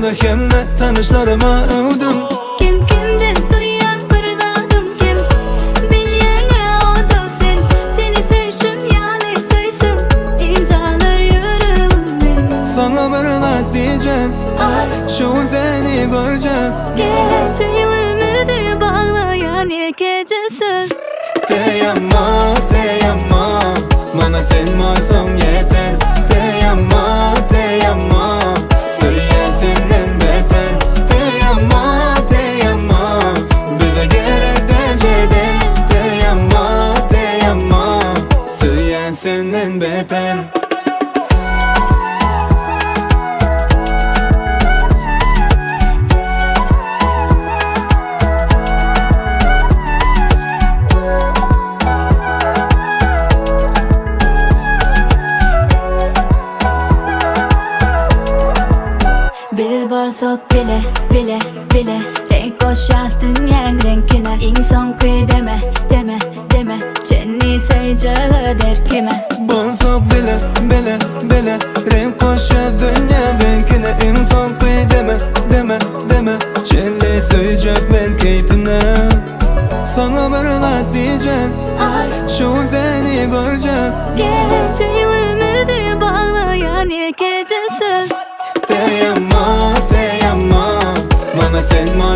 Şonda hemme tanyşlaryma öwdüm. Kim kimden duýýan bir zadym kem. Bilýäňä o-da sen. Seni söýşüm ýaly söýsem, ynjalar ýüregim men. Saňa bir zat diýjek. Şu gün seni görjek. Gelejegimizi baglaýan ýekeje söz. Te amo, te amo, maňa sen bolsaň ýeter. Te amo, te amo, söýýän senden beter. Te amo, te amo, bize gerek däl jedel. Te amo, te amo, söýýän senden beter. Biz bolsak bile, bile, bile Reňk goşýas dünýäň reňkine Iň soňky deme, deme, deme Çenli söýjege derkime. Bolsak bile, bile, bile Reňk goşýas dünýäň reňkine Iň soňky deme, deme, deme Çenli söýjek men keýpine. Saňa bir zat diýjek. Şu gün seni görjek. Gelejegimizi baglaýan ýekeje söz. Te amo, te amo, maňa sen bolsaň.